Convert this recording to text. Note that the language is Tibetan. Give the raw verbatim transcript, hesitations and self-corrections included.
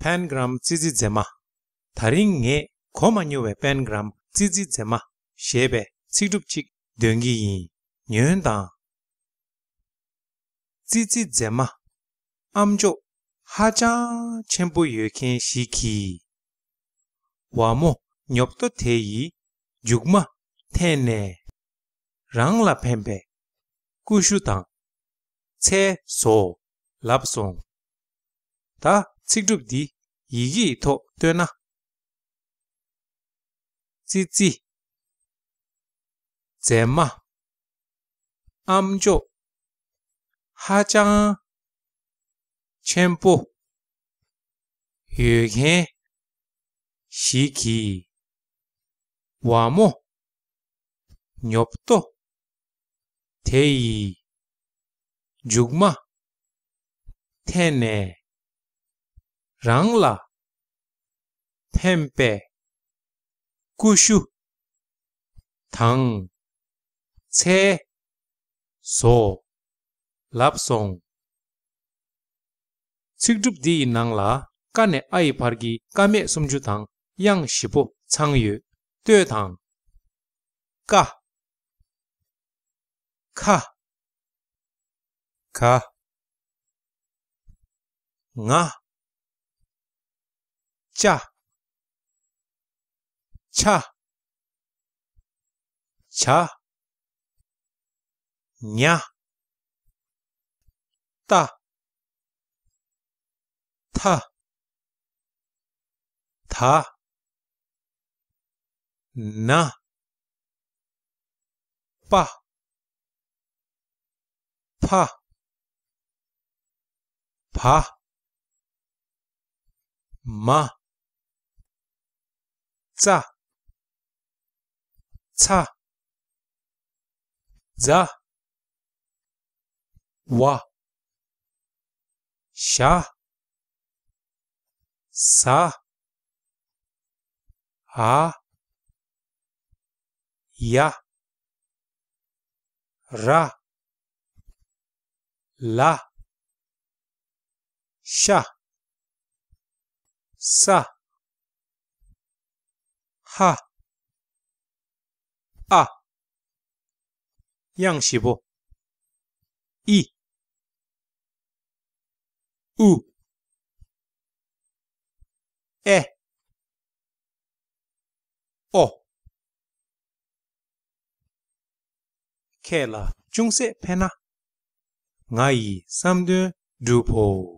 པན་གྷི་རམ་ཙི་ཙི་མཛེས་མ། ད་རིང་ངས་གོ་མ་མྱོང་བའི་པན་གྷི་རམ་ཙི་ཙི་མཛེས་མ་ཞེས་པའི་ཚིག་གྲུབ་ཅིག་འདོན་གྱི་ཡིན། ཉོན་དང་། ཙི་ཙི་མཛེས་མ། ཨམ་ཅོག་ཧ་ཅང་ཆེན་པོ་ཡོད་མཁན་ཞིག་གིས། ཝ་མོ་ཉོབ་ཏོ་དེ་ཡི་མཇུག་མ་འཐེན་ནས། རང་ལ་ཕན་པའི་ཀུ་ཤུ་དང་ཚལ་བཟོ་ལབ་སོང་། ད་ཚིག་གྲུབ་འདི་ཡི་གེའི་ཐོག་བཏོན་ན། ཙི་ཙི། མཛེས་མ། ཨམ་ཅོག་ཧ་ཅང་ཆེན་པོ་ཡོད་མཁན་ཞིག་གིས། ཝ་མོ་ཉོབ་ཏོ་དེ་ཡི་མཇུག་མ་འཐེན་ནས། རང་ལ་ཕན་པའི་ཀུ་ཤུ་དང་ཚལ་བཟོ་ལབ་སོང་། ཚིག་གྲུབ་འདི་ཡི་ནང་ལ་ཀ་ནས་ཨ་ཡི་བར་གྱི་ཀ་མེད་སུམ་ཅུ་དང་དབྱངས་བཞི་པོ་ཚང་ཡོད། ལྟོས་དང་། ཀ། ཁ། ག། ང་། ཅ། ཆ། ཇ། ཉ། ཏ། ཐ། ད། ན། པ། ཕ། བ། མ། ཙ། ཚ། ཛ། ཝ། ཞ། ཟ། འ། ཡ། ར། ལ། ཤ། ས། ཧ། ཨ། དབྱངས་བཞི་པོ། ཨི། ཨུ། ཨེ། ཨོ། ཁྱེད་ལ་ཅུང་ཟད་ཕན་ན། ང་ཡི་བསམ་དོན་འགྲུབ་བོ།